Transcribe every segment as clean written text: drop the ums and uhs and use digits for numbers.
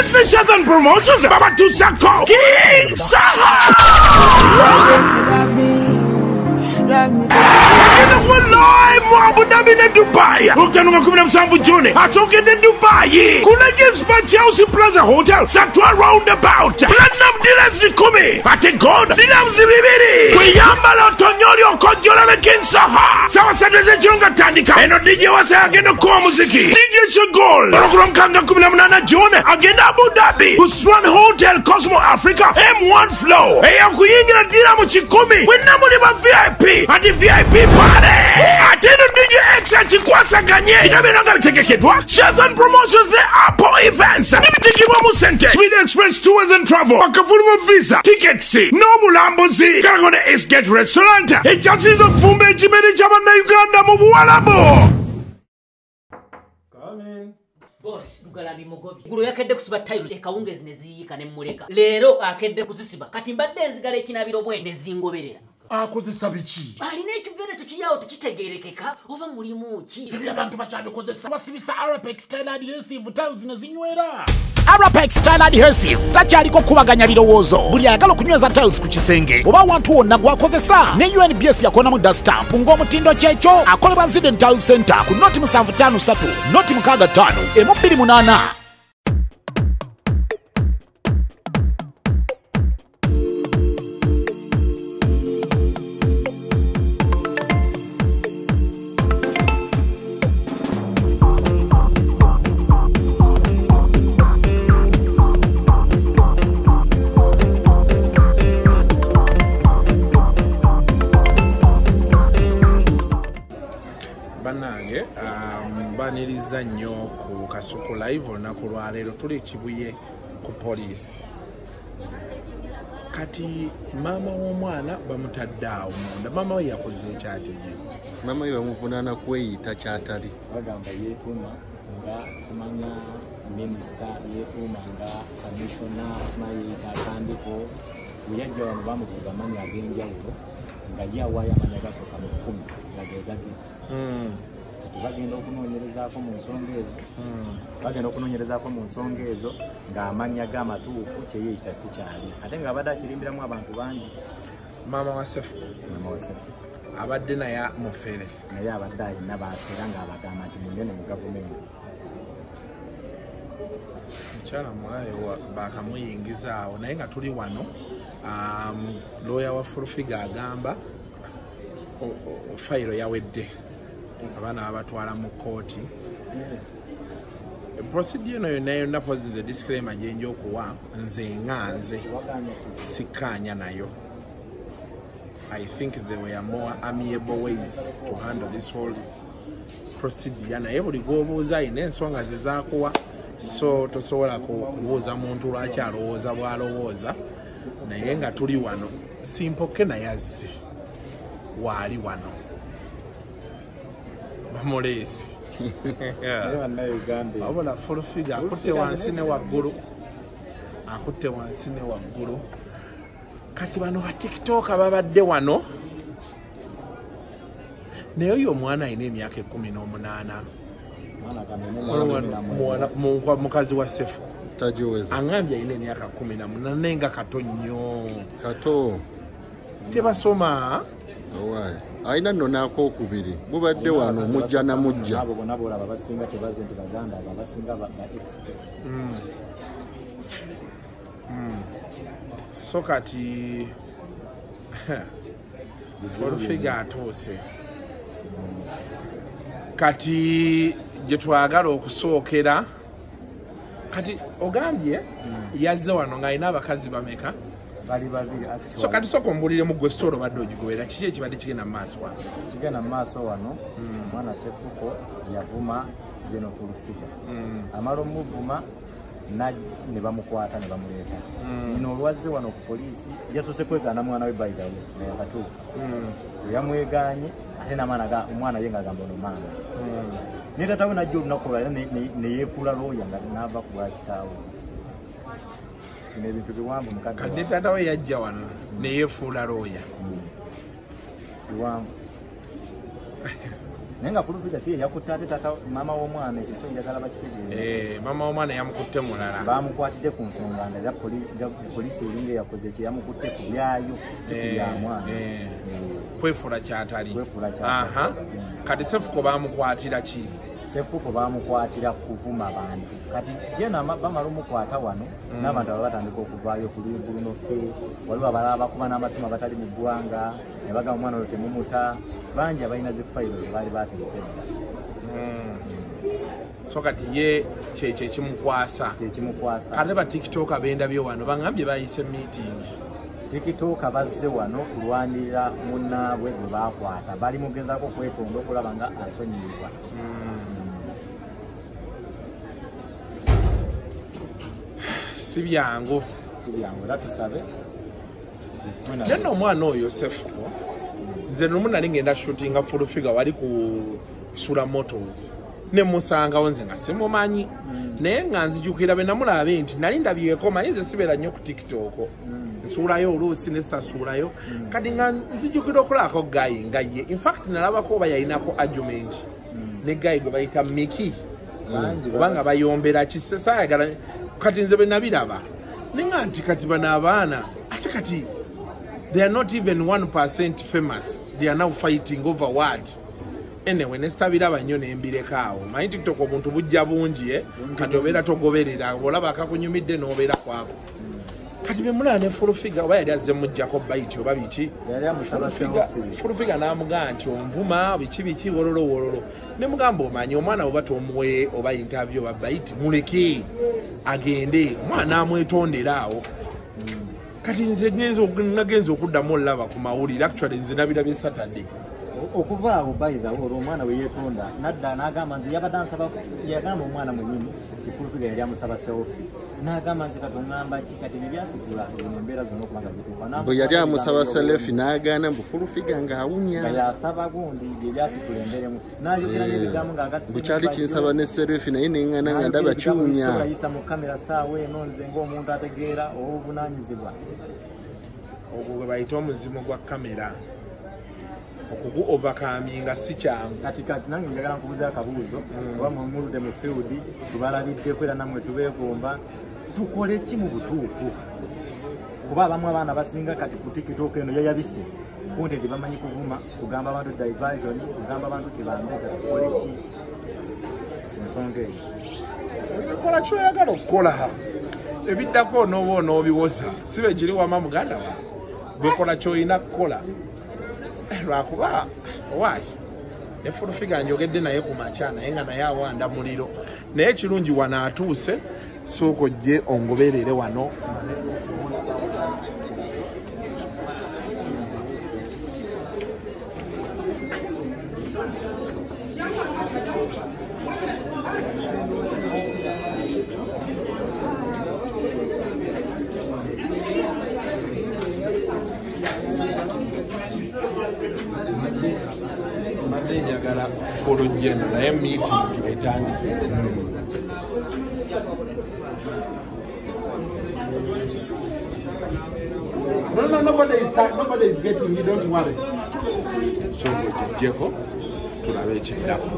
Events ne Southern Promotions babatuusako King Saha. Agenda kuba live mu Abu Dhabi ne Dubai. Okutano nga 17 June asookedde Dubai ku Legends Bar Chelsea Plaza Hotel, Satwa Roundabout. Platinum dealers 10 ate gold dirhams 2. Kweyambala otonyoli okojjola King Saha. Sawa 7 z'ekiro nga tandika. Eno DJ Wasa agenda okuwa muziki. DJ Shagol olwokulomukanga 18 June agenda Abu Dhabi ku Strand Hotel Cosmo Africa M1 Flow. Eyakuyingira diramu 10 mwenna muli ba VIP ati VIP party. Ate eno DJ X akikwasaganye. Bino nga bitegekeddwa Shazan Promotions ne Apple Events. Nibitekebwa mu ssente Speed Express Tours and Travel, bakafuluma visa, tickets n'obulambuzi. Kalago ne Eastgate Restaurant ekyasinze okufumba ekimere ky'Abannayuganda mu Buwalabu. Boss Lugalabi mugobi gulo yakedde kusiba tayiro ekawungezi ne ziyiika ne mmuleka. Leero akedde kuzisiba kati mbadde nzigala ekinabiro bwe ne zingoberera. Akozesa biki? Alina ekiveera ekyo kiyaawo tekitegeerekeka oba mulimu ki? Ebyo abantu bakyabikozesa basibisa Arapex Tile Adhesive tiles ne zinywera. Arapex Tile Adhesive takyaliko kubaganya birowoozo. Buli ayagala okunyweza tiles ku kisenge oba awantu wonna gwakozesa ne UNBS yakonamu dust stamp ng'omutindo kyekyo. Akolebwa Zidane Tile Center ku noti 753 noti 65 emu 28. Bannange mbaniriza nnyo ku Kasuku Live olunaku lwaleero tuli Kibuye ku poliisi. Kati maama w'omwana bamutadde awo munda. Maama we yakoze ekyatege. Maama we bamuvunaana kweyita kyatali. Bagamba yeetuuma nga simanya minisita, yeetuuma nga kamishona, simanya yeeyita atandiko. Bwe yajja wano bamubuuza amannya ag'enjawulo nga ye awaayo amannya gasooka mu 10 nga ge gage. Kati bagenda okunoonyerezaako mu nsonga ezo. Bagenda okunoonyerezaako mu nsonga ezo ng'amannya g'amatuufu kye yeeyita si kyali. Ate ng'abadde akirimbiramu abantu bangi. Maama wa Sefuko. Maama wa Sefuko. Abadde naye mufere. Naye abadde alina baafera ng'abagamba nti munene mu gavumenti. Mukyala mulabe bakamuyingiza awo naye nga tuli wano. Lawyer wa Full Figure agamba fayiro yawedde. Abaana babatwala mu kkooti. Procedure eno yonna yonna pozi nze disclaimer gye nja okuwa nze nga nze sikkaanya nayo. I think there were more amiable ways to handle this whole procedure. Naye buli gw'obuuza alina ensonga ze zaakuwa, so tosobola kubuuza muntu lwaki alowooza bw'alowooza. Naye nga tuli wano Simpoke naye azze waali wano bamuleesi. Wabula Full Figure akutte wansi ne waggulu, akutte wansi ne waggulu. Kati bano ba TikToker babadde wano naye oyo omwana alina emyaka 18 mukazi wa Sefu tagiweza. Angambye alina emyaka 18 naye nga kato nnyo. Kato tebasoma. Owaaye alina nno n'akookubiri mubadde wano mujja na mujja. Abo bonna boolaba basinga tebaze nti baganda abo abasinga ba express. So kati Full Figure atuuse. Kati gye twagala okusookera kati ogambye yazze wano ng'alina abakazi bameka? Bali babiri actually. So kati sooka ombuliremu gwe sitolo obadde ogigobera kiki ekibadde kigenda mu maaso wano? Kigenda mu maaso wano omwana Sefuko yavuma General Full Figure. Amala omuvuma ne bamukwata ne bamuleeta. Nno olwazze wano ku poliisi yasoose kwegaana mwana we by the way nga yakatuuka. Yamwegaanye ate n'amaana omwana ye ng'agamba ono maama. Ne taata we n'ajja olunaku olulala ne yeefuula looya nga n'ava ku bwa kitaawe. Bino ebintu biwanvu mukadde. Kati taata we yajja wano ne yeefuula looya. Biwanvu. Naye nga Full Figure si ye yakutte ate tata maama w'omwana, ekyo kyo njagala bakitegeere. Maama w'omwana yamukutte mulala. Bamukwatidde ku nsonga ndala, poliisi eringa eyakoze ekyo, yamukutte ku byayo, si ku bya mwana. Kwefuula kyatali. Kati Sefuko bamukwatira ki? Sefuko bamukwatira kuvuma bantu. Kati jena bamala omukwata wano, n'abantu aba batandika okuvaayo ku Bruno K, waliwo abalala bakuba n'amasimu abatali mu ggwanga, ne bagamba omwana oyo temumuta, bangi abalina zi fayiro ze baali bategese dda. So kati ye kyekyo ekimukwasa. Kyekimukwasa. Kati ba TikToker bendabye wano bangambye bayise meeting. TikToker bazze wano kulwanirira munnaabwe gwe baakwata, bali mugezaako okwetonda okulaba nga asonyiyibwa. Si byangu. Si byangu, era tusabe. Naye omwana oyo Sefuko, nze lumu nali ngenda shootinga Full Figure wali ku Sula Motors, ne musangawo nze nga simumanyi, naye nga nzijukira be namulabe nti nali ndabyeko, manyi nze sibeera nnyo ku TikTok, nsuulayo oluusi ne sitasuulayo, kati nga nzijukira okulabako guy nga ye. In fact nalabako oba yalinako argument ne guy gwe bayita Mickey, oba nga bayombera ki, saayagala. Kati nze bwe nabiraba ne nga nti kati bano abaana ate kati they are not even 1% famous, they are now fighting over what? Anyway, nesitabiraba nnyo nembireka awo. Manyi TikTok obuntu bujja bungi, kati obeera togoberera, olaba akakunyumidde n'obeera kwako. Kati bwe mulaba ne Full Figure oba yali azze muggyako bayiti oba biki, Full Figure n'amugamba nti onvuma biki biki wololo wololo, ne mugamba omanyi omwana oba tomuwe oba interview oba bayiti, muleke agende, omwana amwetondera awo. Kati nze nagenze okuddamu olaba ku mawulire, actually nze nabirabye Saturday. Okuva awo by the way, olwo omwana we yeetonda nadda n'agamba nze yabadde ansaba, yagamba omwana mwennyini ti Full Figure yali amusaba selfie, n'agamba nze kati oŋŋamba ki, kati bye byasitula zino embeera zonna okuba nga zituuka. Bwe yali amusaba selfie n'agaana mbu Full Figure ng'awunya. Nga yasaba gundi, bye byasitula embeera emu, n'ayogera n'ebigambo ng'agasse Bwe kyali kinsaba ne selfie naye ne ŋŋaana nga ndaba kiwunya. Sobola yisa mu kamera ssaawa eno nze ng'omuntu ategeera obuvunaanyizibwa. Ogwo gwe bayita omuzimu gwa kamera. Okugu overcominga si kyangu. Kati nange njagala nkubuuze akabuuzo, oba mwe muludde mu field, tubalabiddeko era nammwe tubeegomba, tukole ki mu butuufu? Kuba abamu abaana basinga kati ku TikTok eno yayabise, content bamanyi kuvuma, kugamba abantu diversion, kugamba abantu tebambega, tukole ki ku nsonga eyo? Kola ky'oyagala okukola, ebiddako onooba onoobiwoza, si bwe kiri wama muganda wange, gwe kola ky'olina kukola. Lwakuba owaayi ne Full Figure njogedde naye ku makya, naye nga naye awanda muliro, naye ekirungi wano atuuse, sooka ojje ongoberere wano. Mbadde njagala Full General, naye meeting etandise. No, no, nobody is getting you, don't worry. So tujjeko tulabe ekiddako.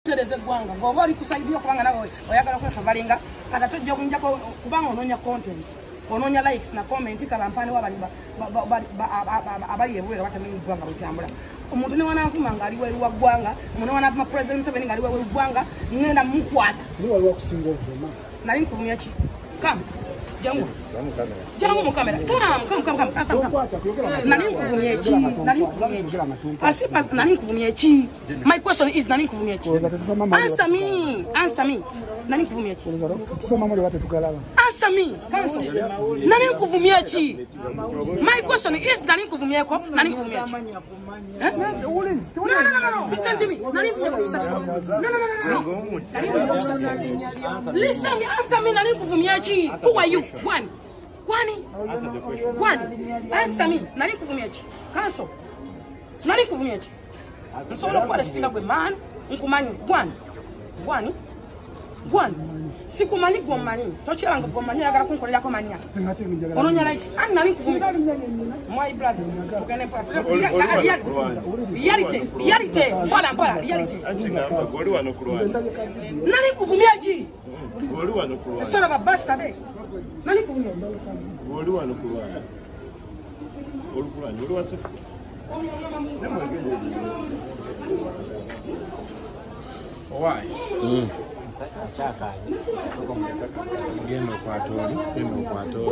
Kutereeza eggwanga bw'oba oli kusaidia okubanga nawe oyagala kwefavalinga, kati ate ojja kunjako kubanga onoonya content, onoonya likes na comment. Kabampani wabali abali ebweru batamanyi ggwanga bwetambula. Omuntu ne wananvuma nga ali weru wa ggwanga, omuntu ne wanavuma President Museveni nga ali weru ggwanga, ngenda mukwata. Ni waliwo okusinga ovuma. Nali nkulumya ki? Come, jangu jangu mu kamera. Come, come, come, come, come, come. Nali nkuvumye ki? Nali nkuvumye ki? Asipa, nali nkuvumye ki? My question is, nali nkuvumye ki? Answer me, answer me. Nali nkuvumye ki? Tusoma muli wate tugalaba. Answer me, answer. Nali nkuvumye ki? My question is, nali nkuvumyeko? Nali nkuvumye ki? Eh? No, no, no, no, no. Listen to me. Nali nkuvumyeko kusafika. No, no, no, no, no. Nali nkuvumyeko kusafika. Listen, answer me. Nali nkuvumye ki? Who are you? One. Kwani? Kwani? Answer me. Nali nkuvumye ki? Cancel. Nali nkuvumye ki? Nsobola okukwata sitinga gwe man, nkumanyi. Gwani? Gwani? Gwani? Sikumanyi gwomanyi. Tokiranga gwomanyi oyagala kunkolerako mannya. Onoonya likes. Ani nali nkuvumye? My brother. Tugende mpola. Reality. Reality. Mpola mpola. Reality. Nali nkuvumye ki? Son of a bastard. Nali nkuvumye. Why? Genda okwata oli, genda okwata oli.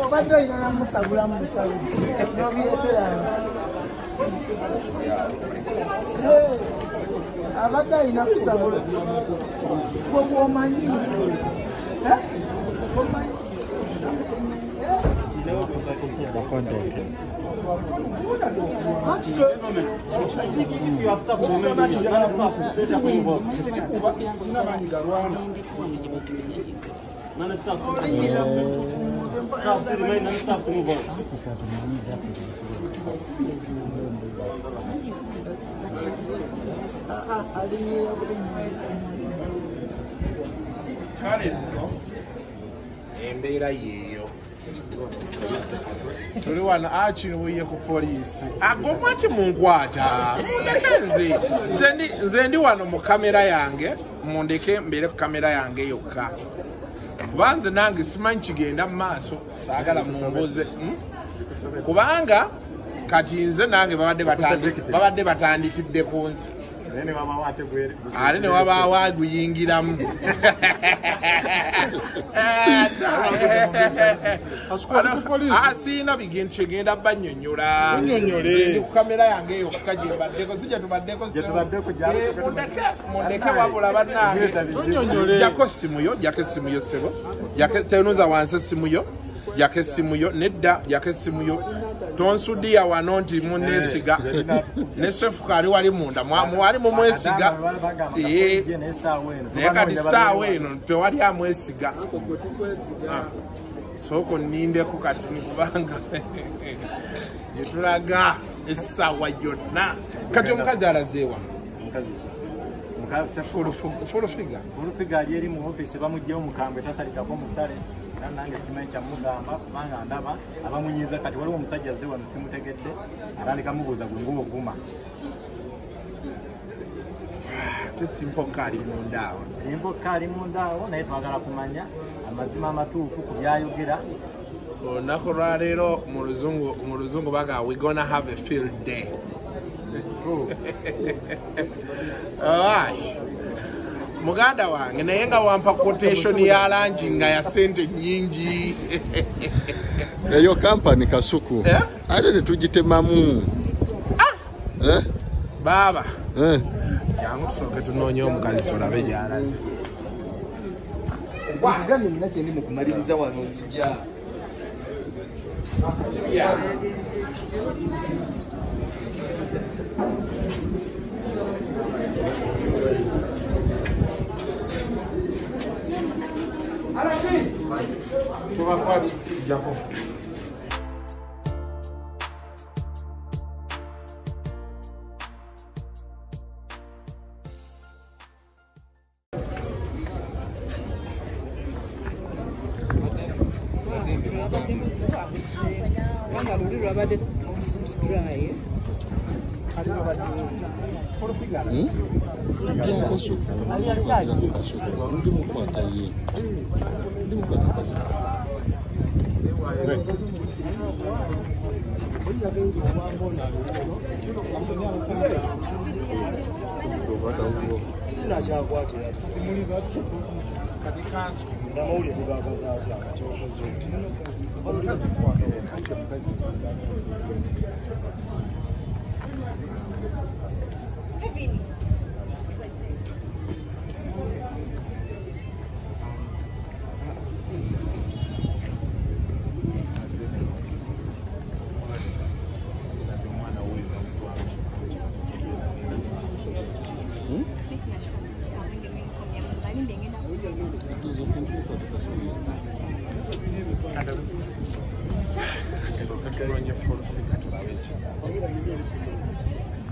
Obadde olina namusagula musawo n'obireetera abadde alina kusabula gwe bw'omanyi. Kale nno embeera yeeyo. Tuli wano akiruye ku poliisi. Ago mwaki munkwata? Mundeke nze. Nze ndi wano mu kamera yange, mundeke mbeere ku kamera yange yokka. Kuba nze nange simanyi kigenda mu maaso, saagala mumbuze. Kubanga kati nze nange babadde batandikidde ku nsi. Ate ne wabaawo aguyingiramu. Siina bintu kigenda bannyonnyola. Ndi ku kamera yange yokka gye mbaddeko, si gye tubaddeko. Mundeke wabula bannange. Jjako essimu yo, jjako essimu yo ssebo. Tenuza wansi essimu yo. Jjako essimu yo, nedda jjako essimu yo. Tonsudiya wano nti munneesiga. Ne Sefuko ali wali munda, mwali mumwesiga. Naye kati ssaawa eno tewali amwesiga. Sooka onnindeko kati kubanga gye tulaga essaawa yonna. Kati omukazi alaze wa? Full figure. Full figure ali eri mu ofiisi bamuggyewo mukambwe tasalikako musale. Nange simanyi kyamugamba kubanga ndaba abamunyiiza. Kati waliwo omusajja azze wano simutegedde, atandika mubuuza gwe ng'ovuma. Ate Simpoka ali munda awo. Simpoka ali munda awo, naye twagala kumanya amazima amatuufu ku byayogera. Olunaku lwaleero mu luzungu bagamba we gonna have a field day. Alright. Muganda wange naye nga wampa quotation ya langi nga ya sente nnyingi. Eyo kampani Kasuku. Ate ne tugitemamu. Baba. Jangu tusooke tunoonye omukazi tulabe gy'alaze. Nkugambye nina kye ndi mu kumaliriza wano nzija. Tubakwate jako.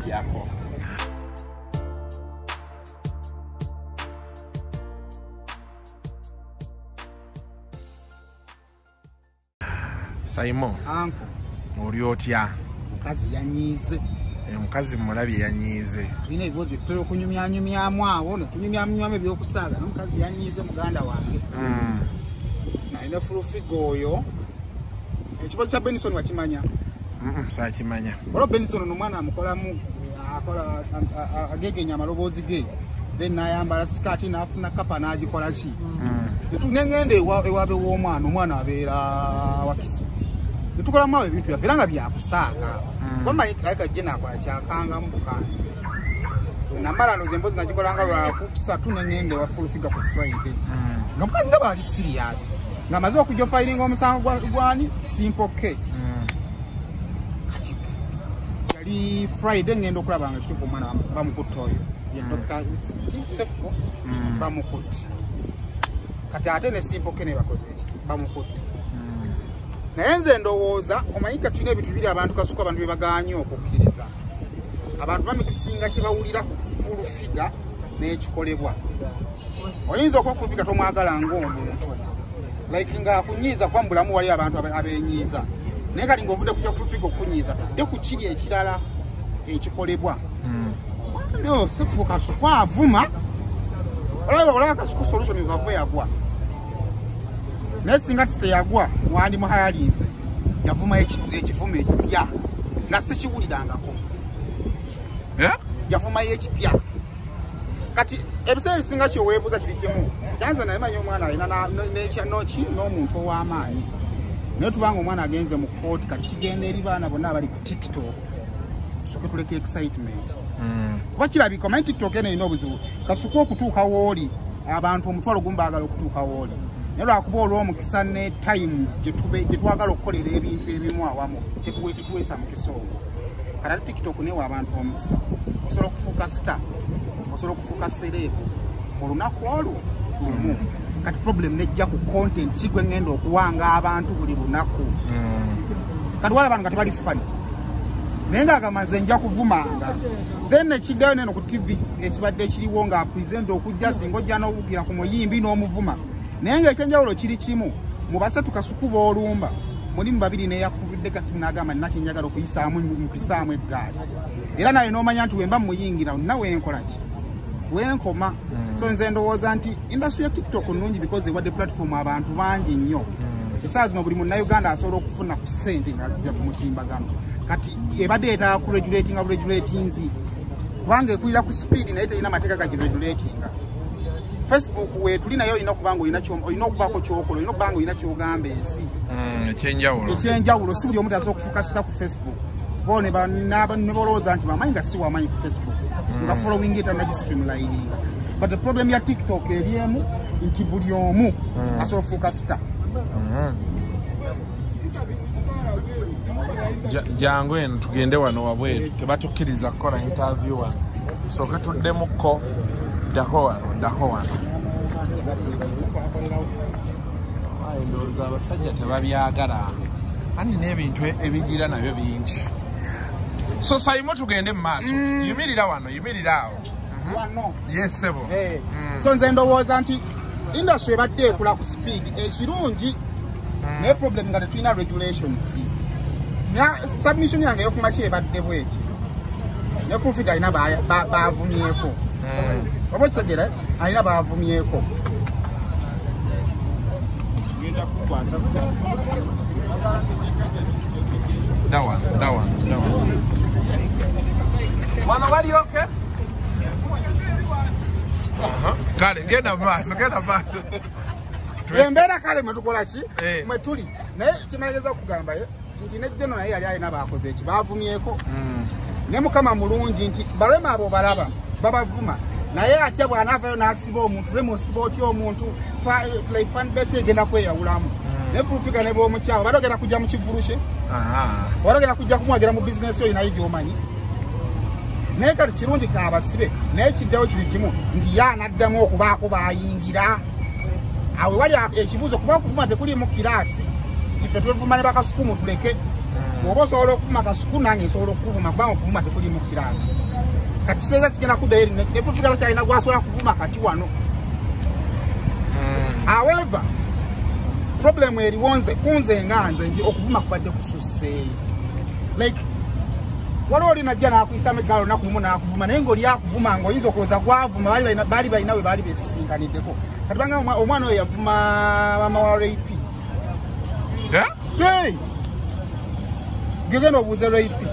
Yako. Saimo. Anko. Oli otya? Mukazi yanyiize. Omukazi mulabye yanyiize. Tulina ebibuuzo bye tutera okunyumyanyumyamu awo ne tunyumyamnywamu ebyokusaaga n'omukazi yanyiize muganda wange. Nalina fulufiga oyo. Ekibuuzo kya Benson wakimanya? Saakimanya. Olwo Benson ono omwana amukolamu akola agegenya amaloboozi ge. Then n'ayambala sikaati n'afuna kapa n'agikola ki? Nengenda ewaabe w'omwana, omwana abeera Wakiso. Netukolamu awo ebintu byaffe era nga byakusaaga. Wamanyi kirabika gye naakola kyakangamu bukanzi. Namala ndowooza emboozi nagikolanga lwakusatu nengenda ewa Full Figure ku Friday. Nga mukazi nga bw'ali serious. Ng'amaze okujja ofayiringa omusango gwani Simple K. Kati yali Friday ngenda okulaba nga kituufu omwana bamukutte oyo. Ye Dr. Sefuko bamukutte. Kati ate ne Simple K ne bakoze eki bamukutte. Naye nze ndowooza omanyi kati tulina ebintu bibiri abantu kasuku abantu bye bagaanye okukkiriza. Abantu bamikisinga kye bawulira ku Full Figure n'ekikolebwa. Oyinza okuba Full Figure tomwagala ng'omuntu. Like ng'akunyiiza kuba mu bulamu wali abantu abenyiiza. Naye kati ng'ovudde ku kya Full Figure okukunyiiza tudde ku kiri ekirala ekikolebwa. No, Sefuko Kasuku avuma. Olaba Kasuku solution ng'ava yagwa. Naye singa teyagwa wandi muhayalinze yavuma ekivumo ekipya nga sikiwulirangako. Yavumayo ekipya. Kati ebiseera ebisinga kyeweebuuza kiri kimu kyanze naye manyi omwana alina noki n'omuntu ow'amaanyi naye tubanga omwana agenze mu kkooti kati kigenda eri baana bonna abali ku TikTok tusooke tuleke excitement. Kuba kirabika omanyi TikTok eno erina obuzibu Kasuku okutuuka w'oli abantu 10,000 baagala okutuuka w'oli. Naye lwakuba olw'omukisa ne time gye twagala okukolera ebintu ebimu awamu tetuweesa mukisa ogwo. Kati ate TikTok neewa abantu omukisa osobola okufuuka star, osobola okufuuka celeb olunaku olwo lumu. Kati problem nejja ku content ki gwe ngenda okuwanga abantu buli lunaku. Kati wala abantu nga tebali funny naye ng'agamba nze nja kuvumanga. Then ekiddayo neno ku TV ekibadde ekiriwo nga present okujja singa ojja n'owugira ku muyimbi n'omuvuma. Naye ng'ekyenjawulo kiri kimu mu basatu Kasuku b'olumba mulimu babiri neyakubidde kasimu n'agamba nina kye njagala okuyisaamu mpisaamu eggaali. Era naye n'omanya nti wemba muyingira nna wenkola ki wenkoma. So nze ndowooza nti industry ya TikTok nnungi because ewadde platform abantu bangi nnyo. Essaawa zino buli munnayuganda asobola okufuna ku ssente ng'azijja ku mutimbagano. Kati ebadde yeetaaga ku regulatinga buregulatinzi kubanga ekulira ku speed naye terina mateeka gagiregulatinga. Facebook weetuli naye olina okuba nga olina okubaako ky'okola, olina okuba nga olina ky'ogamba ensi. Ekyenjawulo. Ekyenjawulo si buli omuntu asobola okufuuka star ku Facebook. Bo ne balowooza nti bamanyi nga si wamanyi ku Facebook. Nga following it anagistreamlininga. But the problem ya TikTok eri emu nti buli omu asobola okufuuka star. Jangu eno tugende wano wabweru tebatukkiriza kukola interview wano. Sooke tuddemukko ddako wano ddako wano. Ndowooza abasajja tebabyagala anti n'ebintu ebigira nabyo bingi. So Saimo tugende mu maaso. Yimirira wano, yimirira awo. Wano. Yes sebo. So nze ndowooza nti industry ebadde ekula ku speed ekirungi naye problem nga tetulina regulations. Submission yange ey'okumakya ebadde bweti. Ne Full Figure alina baavumyeko. Oba okitegeera alina baavumyeko. Dawa, dawa, dawa. Wano wali okay? Kale genda maaso, genda maaso. Embeera kale mwe tukola ki? Mwe tuli. Naye kimaliriza okugambayo nti ne Jeno naye yali alina baakoze eki baavumyeko. Ne Mukama mulungi nti balema abo balaba babavuma. Naye atya bw'anaavayo n'asiba omuntu, Rema osiba otya omuntu, like fan base egenda kweyawulamu. Ne Full Figure ne bw'omukyawa batogera kujja mu kivvulu kye. Batogera kujja kumuwagira mu bizinesi oyo naye gy'omanyi. Naye kati kirungi kaabasibe naye kiddayo kiri kimu nti ye anaddamu okubaako baayingira. Awo wali ekibuuzo kuba okuvuma tekuliimu kiraasi. Ffe twevuma ne bakasuku mutuleke. Bw'oba osobola okuvuma Kasuku nange nsobola okuvuma kubanga okuvuma tekuliimu kiraasi. Kati kitegeeza kigenda kuddayo eri ne Full Figure kyalina gw'asobola kuvuma kati wano. However, Problem eriwo nze kunze nga nze nti okuvuma kubadde kususse. Like waliwo oli najja n'akuyisaamu eggaali olunaku lumu n'akuvuma, naye ng'oli akuvuma ng'oyinza okulowooza gwavuma baali balina we baali beesisinkaniddeko. Kati banga omwana oyo yavuma maama wa Rape. Hey! Genda obuuze Rape.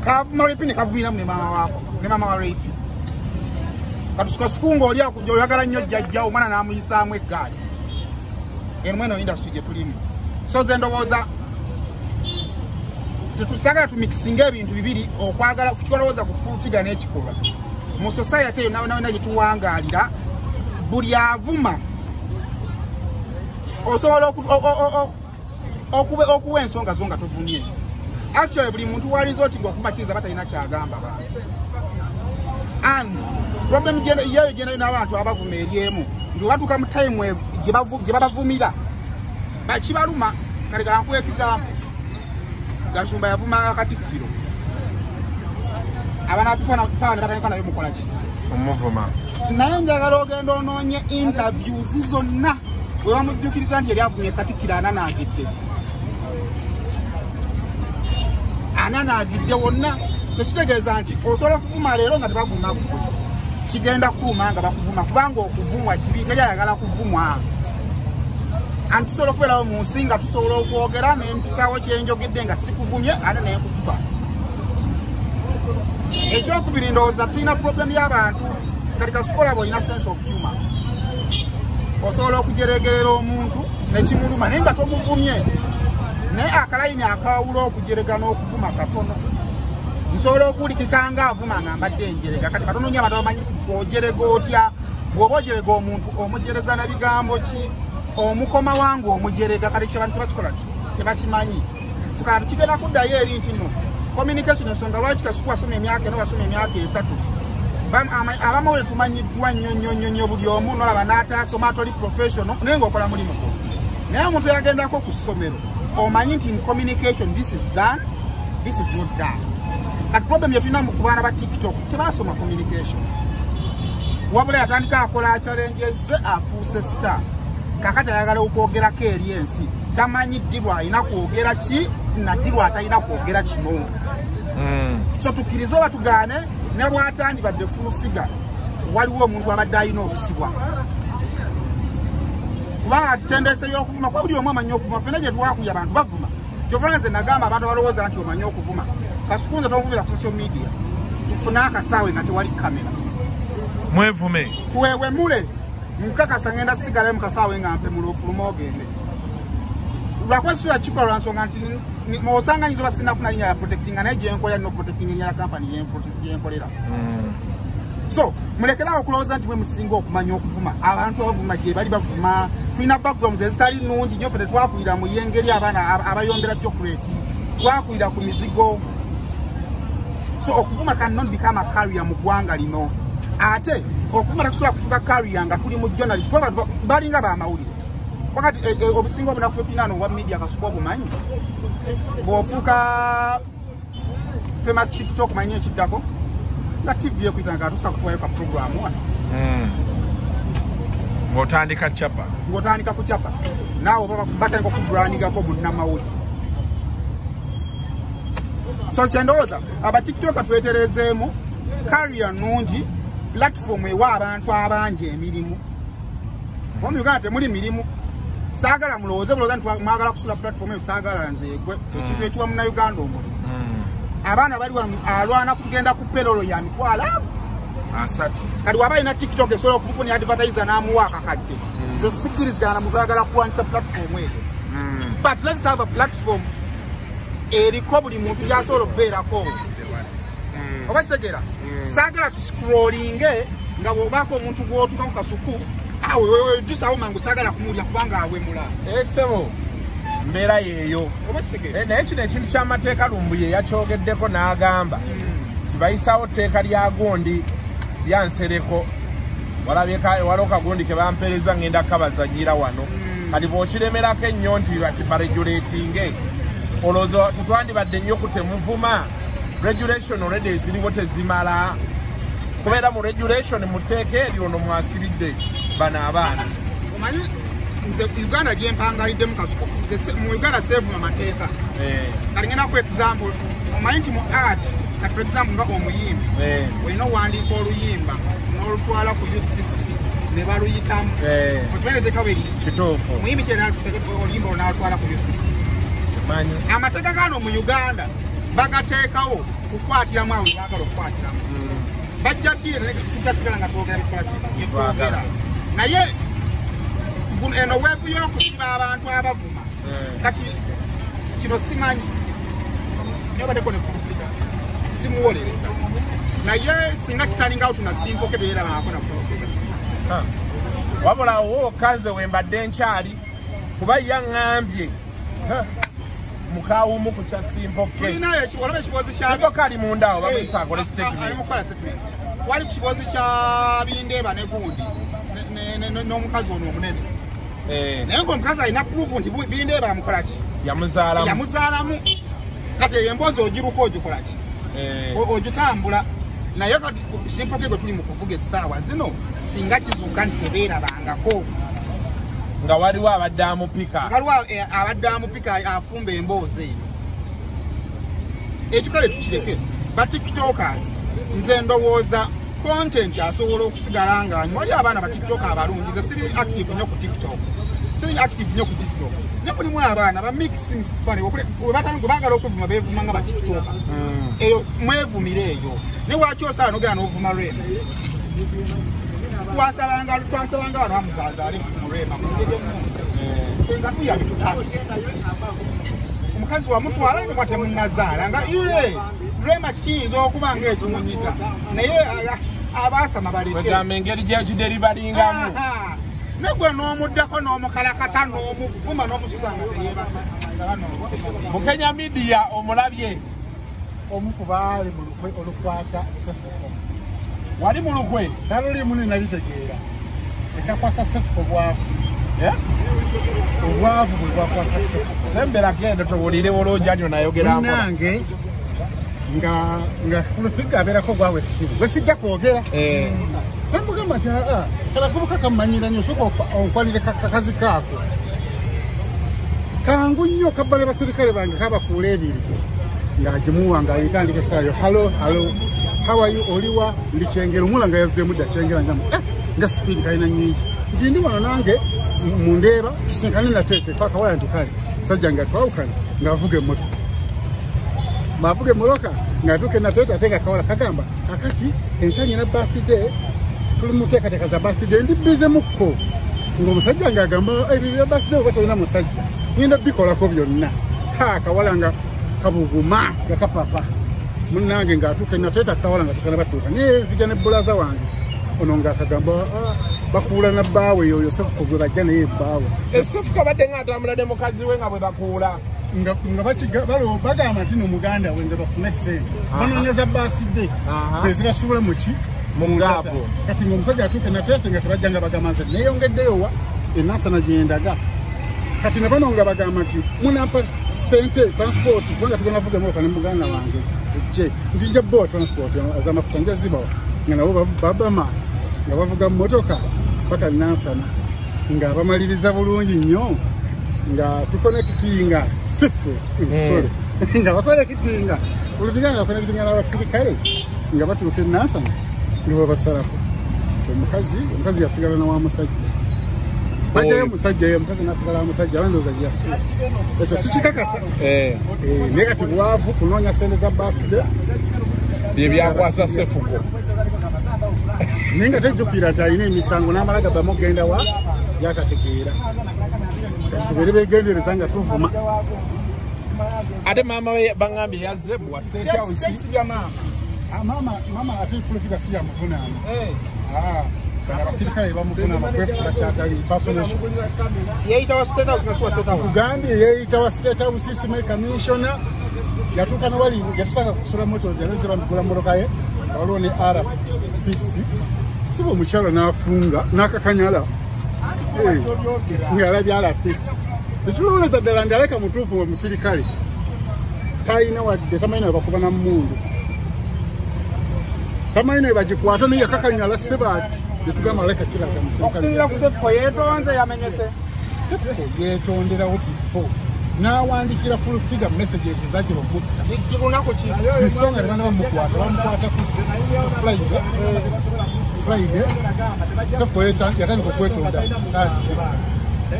Kavuma Rape ne kavumiramu ne maama waako, ne maama wa Rape. Kati Kasuku ng'oli akujja oyagala nnyo jjajja omwana n'amuyisaamu eggaali. Eno mweno industry gye tulimu. So nze ndowooza tetusaagala tumixinga ebintu bibiri, okwagala kukikolowooza ku full figure n'ekikolwa. Mu society eyo nawe nawe gye tuwangaalira, buli avuma osobola okuwa ensonga zo nga tovumye. Actually buli muntu walinza oti ng'okumatiriza batalina kyagamba bantu. And problem yeyo gyendayo n'abantu abavuma eri emu nti batuuka mu time gye babavumira bakibaluma. Kale kankuwa example, Gashumba yavumanga Katikkiro, abaana batandika naye mukola ki? Omuvuma. Naye njagala ogenda onoonye interviews zonna we bamujjukiriza nti yali avumye Katikkiro ananaagidde. Ananaagidde wonna. So kitegeeza nti osobola okuvuma leero nga tebavuma ggwe, kigenda kuuma nga bakuvuma, kubanga okuvumwa kibi, teri ayagala kuvumwa. Anti tusobola okubeerawo mu nsi nga tusobola okwogera nempisawo kyenjogedde nga sikuvumye ate nenkukuba. Ekyokubiri ndowooza tulina problem y'abantu. Kati Kasuku olaba olina sense of humor, osobola okujeregerera omuntu nekimuluma naye nga tomuvumye, naye akalayini akawula okujerega n'okuvuma katono. Nsobola okuwulikika nga avuma nga mbadde njerega, kati katono nnyo abantu bamanyi ojerega otya. Bw'oba ojerega omuntu omujereza na bigambo ki, omukoma wange omujerega, kati kyo abantu tebakikola ki, tebakimanyi. So kati kigenda kuddayo eri nti nno communication ensonga lwaki Kasuku wasoma emyaka ena, wasoma emyaka 3. Abamawulire tumanyiddwa nnyo nnyo nnyo nnyo, buli omu nolaba n'ataasoma atoli professional naye ng'okola mulimu gwo. Naye omuntu yagendako ku ssomero omanyi nti in communication this is done, this is not done. Kati problem gye tulina ku baana ba TikTok tebasoma communication, wabula yatandika akola challenges ze afuuse star. Kakati ayagala okwogerako eri ensi, tamanyi ddi lw'alina kwogera ki na ddi lw'atalina kwogera kino. So tukkirize oba tugaane, ne bw'atandibadde full figure waliwo omuntu abadde alina okusibwa, kubanga tutendeseyo okuvuma kuba buli omu amanyi okuvuma. Ffenna gye twakuya abantu bavuma. Kyova nze nagamba abantu abalowooza nti omanyi okuvuma, Kasuku nze tonvumira ku social media, tufune akasaawe nga tewali kamera mwevume, tuwewemule. Nkakasa ngenda sigalayo mu kasaawe nga mpemula ofuluma ogende. Lwakuba sisula kikola lwa nsonga nti osanga nyinza oba sinnafuna linnya lya protectinga, naye gye nkolera nina okuprotectinga erinnya lya kampani gye nkolera. So mulekerawo okulowooza nti mwe musinga okumanya okuvuma. Abantu abavuma gye bali bavuma, tulina backgrounds ezitali nnungi nnyo. Ffe tetwakulira mu yengeri abaana abayombera chocolate, twakulira ku mizigo. So okuvuma cannot become a career mu ggwanga lino. Ate okuvuma tetusobola kufuga career nga tuli mu journalist, kuba abantu balinga bamawulire. Wakati obusinga obunafu tulina obwa media Kasuku obumanyi, bw'ofuuka famous TikTok manyi ekiddako nga TV ekuyita nga atusa kufuwayo ka program wano. Ng'otandika chapa, ng'otandika kucapa naawe oba batandika okubrandingako munnamawulire. So kyendowooza aba TikTok tweterezeemu career nnungi, platform ewa abantu abangi emirimu. Kuba mu Uganda temuli mirimu. Saagala mulowooze bulowooza nti mwagala kusula platform eyo, saagala nze egwe ekintu ekiwa munnayuganda omulimu. Abaana bali wano alwana kugenda ku payroll ya 30,000. Kati waba alina TikTok esobola okumufunira advertiser n'amuwa akakadde. Nze sikkirizigana na muntu ayagala kuwanisa platform eyo. But let's have a platform eriko buli muntu gy'asobola okubeerako. Oba kitegeera? Saagala tuscrollinge nga bw'obaako omuntu gw'otuukako Kasuku, awe dusawo mangu, saagala kumuwulira kubanga awemula. Esebo mbeera yeeyo. Oba kitegeera? Naye kino ekintu ky'amateeka Lumbuye yakyogeddeko n'agamba nti bayisawo tteeka lya gundi lya Nsereko, waliwo kagundi ke bampeereza ngenda kabazannyira wano. Kati bw'okiremerako ennyo nti baregulatinge, olowooza tetwandibadde nnyo ku temuvuma. Regulation already eziriwo tezimala, kubeera mu regulation mu tteeka eryo ono mwasibidde bano abaana. Omanyi Nze Uganda gye mpangaliddemu Kasuku, mu Uganda seevuma mateeka. Kati ngenda ku example, omanyi nti mu art, kati for example nga omuyimbi, olina owandiika oluyimba n'olutwala ku UCC ne baluyitamu. Okimanyi etteeka bwe liri? Kituufu. Omuyimbi kyera oluyimba olwo n'alutwala ku UCC. Simanyi. Amateeka gano mu Uganda bagateekawo kukwatiramu awo baagala okukwatiramu. Bajja ddire tutasigala nga twogera bikola ki? Byetwogera. Naye eno weebu y'okusiba abantu abavuma. Kati kino simanyi. Naye obaddeko ne Full Figure. Simuwolereza. Naye singa kitalinga out nga Simple K beerabangako na Full Figure. Wabula awo kanze we mbadde nkyali kuba yaŋŋambye mukawumu ku kya Simple K. Tulinayo olaba ekibozi kya Simple K ali munda awo bamuyise akole statement. Ali mu kukola statement. Wali ku kibozi kya Bindeeba ne gundi n'omukazi ono omunene. Naye ng'omukazi alina proof nti Bindeeba amukola ki? Yamuzaalamu. Yamuzaalamu. Kati eyo emboozi ogiruka ogikola ki? Ogitambula. Naye kati Simple K gwe tuli mu kuvuga essaawa zino singa kizuuka nti tebeerabangako. Nga waliwo abadde amupika. Waliwo abadde amupika afumba emboozi eyo. Ekyo kale tukireke. Ba TikTokers nze ndowooza content asobola okusigala nga anywa. Waliwo abaana ba TikTok abalungi. Nze siri active nnyo ku TikTok. Siri active nnyo ku TikTok. Ne mulimu abaana ba mixing funny bwe baagala okwevuma beevuma nga ba TikToker. Eyo mwevumire eyo. Ne lwaki osala n'ogenda n'ovuma Rema? Twasabanga wano bamuzaala mu Rema mu ngeri ennungi. Nga tuya bitutatu. Omukazi wamutwala nga temunnazaala nga iye Rema kiyinza okuba ng'ekimunyiga naye abaasama baleke. Kwegamba engeri gy'ekiderivalingamu. Ne gwe n'omuddako n'omukalakata n'omuvuma n'omusuza nga teyeebasa. Bukenya Media omulabye. Omu ku baali mu lukwe olukwata Sefuko. Wali mu lukwe? Saluli muni nabitegeera. Ekyakwasa Sefuko bwavu. Obwavu bwe bwakwasa Sefuko. Sembera genda tuwulire bulungi anyo nayogera mpola. Munnange nga Full Figure abeerako gwawe essimu. Gwe sijja kwogera. Namugamba nti kalakubuka kammanyira nnyo osooka onkwanire kakazi kaako. Kangu nnyo kabba ne basirikale bange kabakuula ebiri. Ng'agimuwa ng'ayitandika essaayo halo halo how are you oliwa ndi Kyengera omula nga yazzeemu dda Kyengera nga sipiidi kalina nnyingi nti ndi wano nange mundeeba tusinkane nateete akawala nti kale sajja nga twawukana ng'avuga emmotoka bw'avuga emmotoka ng'atuuka nateete ate nga akawala kagamba kakati enkya nyina birthday tuli mu nteekateeka za birthday ndi bizemukko ng'omusajja ng'agamba ebyo bya birthday oba tolina musajja ngenda bikolako byonna akawala nga kabuguma nga kapapa munnange ng'atuuka nateeta akawala nga tekana batuuka naye nzija ne bbulaza wange ono ng'akagamba bakuula na bbaawe oyo Sefuko gwe bajja naye ebbaawe. Sefuko abadde ng'atambula ne mukazi we nga bwe bakuula nga bagamba nti no muganda we nga bafune ssente banoonyeza baasidde ze zibasuula mu ki mu ngaapo. Kati ng'omusajja atuuke nateete nga tebajja nga bagamba nze neeyongeddeyo wa enansana gye ndaga. Kati ne bano nga bagamba nti munampa sente transport kubanga tugenda kuvuga emmotoka ne muganda wange ejje nti nja bbowa transport ez'amafuta nja zibawa nga nabo babama nga bavuga mmotoka paka Nansana nga bamaliriza bulungi nnyo nga tukonekitinga siffe sorry nga bakonekitinga oluviga nga bakonekitinga n'abasirikale nga batuuka e Nansana nga babasalako. Omukazi yasigala na wa musajja bajjayo omusajja ye omukazi n'asigala wa musajja abandowooza gye yasula ekyo sikikakasa. Naye kati bwavu kunoonya ssente za birthday bye byakwasa Sefuko. Naye nga tejjukira nti alina emisango n'amala gabbamu okugenda wa gy'atategeera. Kati tubeere beegendereza nga tuvuma. Ate maama we baŋŋambye yazze wa State House. Maama ate Full Figure si yamuvunaana. Abasirikale bamuvunaana kwefuula kyatali personation. Yeeyita wa State House nga si wa State House. Kugambye yeeyita wa State House simanyi commissioner yatuuka ne wali yatusanga kusula motors yaleze bamugula mmotoka ye waliwo ne RPC siba omukyalo n'afunga n'akakanyala ng'alabye RPC Netulowooza ddala nti aleka mutuufu omusirikale talina wadde tamanyi nawe bakuba na mmundu tamanyi nawe bagikwata naye yakakanyala sebaati netugamba aleka kiraga musirikale. Okusinziira ku Sefuko yeetonze yamenyese. Sefuko yeetonderawo before n'awandikira full figure messages zagira okutta before nga tebannaba bamukwata, bamukwata ku Friday. Sefuko yatandika okwetonda Thursday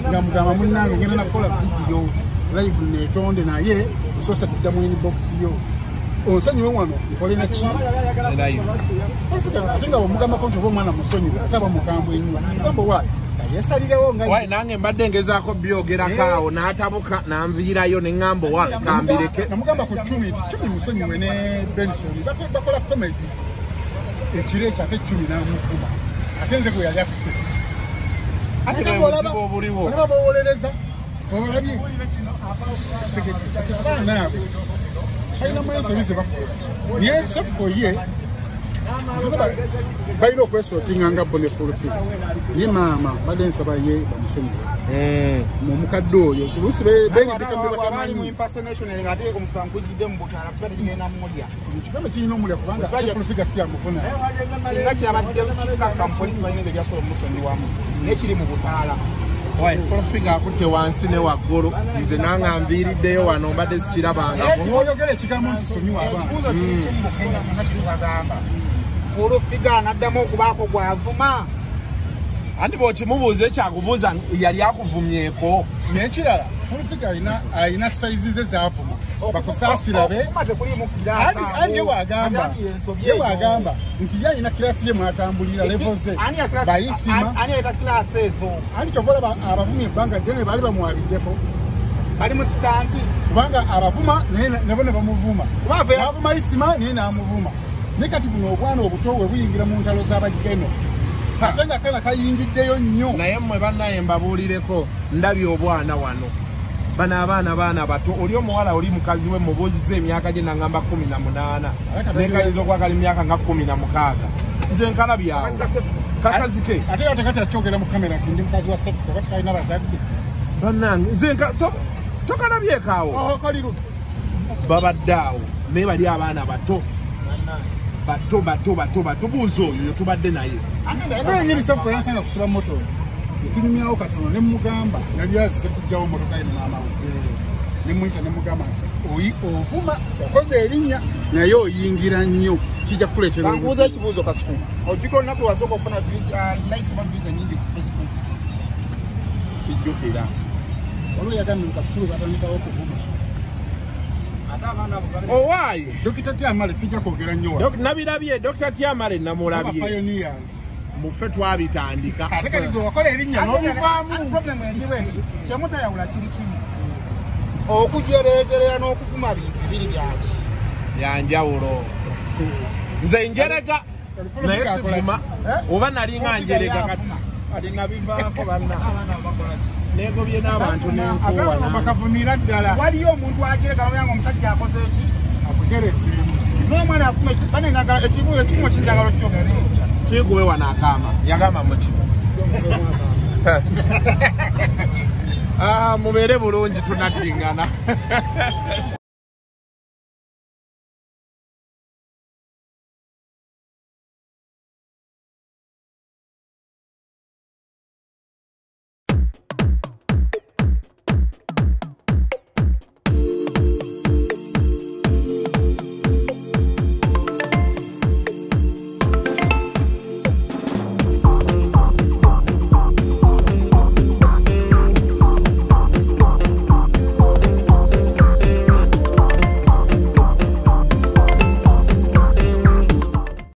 nga mugamba munnange ngenda nakukola video live neetonde, naye osoose kudda mu inbox yo onsonyiwe wano nkole naki ate nga bwemugambako nti oba omwana musonyiwe ate aba mukambwe ennyo gamba waayo yesalirewo nga wayi nange mbadde ngezaako byogerako awo n'atabuka n'anviirayo ne ŋŋamba owange kambireke. Namugamba ku Cumi nti Cumi musonyiwe ne Benson bakola comedy ekiro ekyo, ate Cumi n'amuvuma ate nze gwe yali asse. Ate obuzibu obuliwo olaba bowolereza olabye kati abaana abo balinamu ensobi ze bakola, naye Sefuko ye balina okwesootinga nga bo ne full figure. Ye maama badde nsaba ye bamusonyiwe omukadde oyo oluusi kigambo kirina omulya kubanga full figure si yamuvuna singa kyabadde kikakka mupoliisi balina engeri gyasobola omusonyiwamu naye kiri mu butaala. Wayi full figure akutte wansi ne waggulu, nze nange nviiriddeyo wano mbadde sikirabangako. Oyogera ekigambo nti sonyiwa abaana. Ekibuuzo kiri kimu mu Kenya kyonna kiribagamba full figure anaddamu okubaako gw'avuma. Anti bw'okimubuuza ekyakubuuza yali akuvumyeko. N'ekirala full figure alina sayizi ze zaavuma bakusaasira be ani wagamba nti ye alina kirasi ye mwatambulira level ze bayisima ani kyova olaba abavumye ebbanga ddene baali bamwabiddeko bali mu sitanti kubanga abavuma naye nabo ne bamuvuma, n'avuma Isima naye n'amuvuma. Naye kati buno obwana obuto bwe buyingira mu ntalo z'abajjeno ate nga kana kayingiddeyo nnyo. Naye mmwe bannaye mbabuulireko, ndabye obwana wano bano abaana baana bato, oli omuwala oli mukazi we mubuuziza emyaka gye nangamba 18 nekayinza okwagala emyaka nga 16 nze nkalabyawo kakazi ke ate ate kati akyogera mu kamera nti ndi mukazi wa Sefuko kati kalina bazadde bannange nze tokalabyeko awo babadde awo naye bali abaana bato bato bato bato bato buuza oyo tubadde naye nyini Sefuko yansanga kusula motors netunyumyawo katono ne mugamba yali azze kujjawo motoka ye ne maama we ne muyita ne mugamba nti ovuma okoze erinnya naye oyingira nnyo kijja kukuleetera. Banguuza ekibuuzo Kasuku, ojjukira olunaku lwasooka okufuna like oba views ennyingi ku Facebook? Sijjukira. Waliwo yagambye mu Kasuku lwe batandikawo okuvuma. Owaaye Dr. Tiamale sijja kwogera nnyo wano. Nabirabye Dr. Tiamale namulabye. Pioneers muffe twabitandika ate kati gwe wakola erinnya n'obivaamu. Problem eriwo kyemutayawula kiri kimu, okujereegerera n'okuvuma bintu bibiri byaki byanjawulo. Nze njerega naye sivuma oba nalinga njerega kati ati nabivaako banna negobye n'abantu nenkuwa bakavumira ddala. Waliyo omuntu ajerega nomanya nga omusajja akoze eki akujerese n'omwana akuma banenagala ekibuuzo ekimu kinjagala okyogera kikuwe wano akaama yagamba muki. Mubeere bulungi tunaddingana.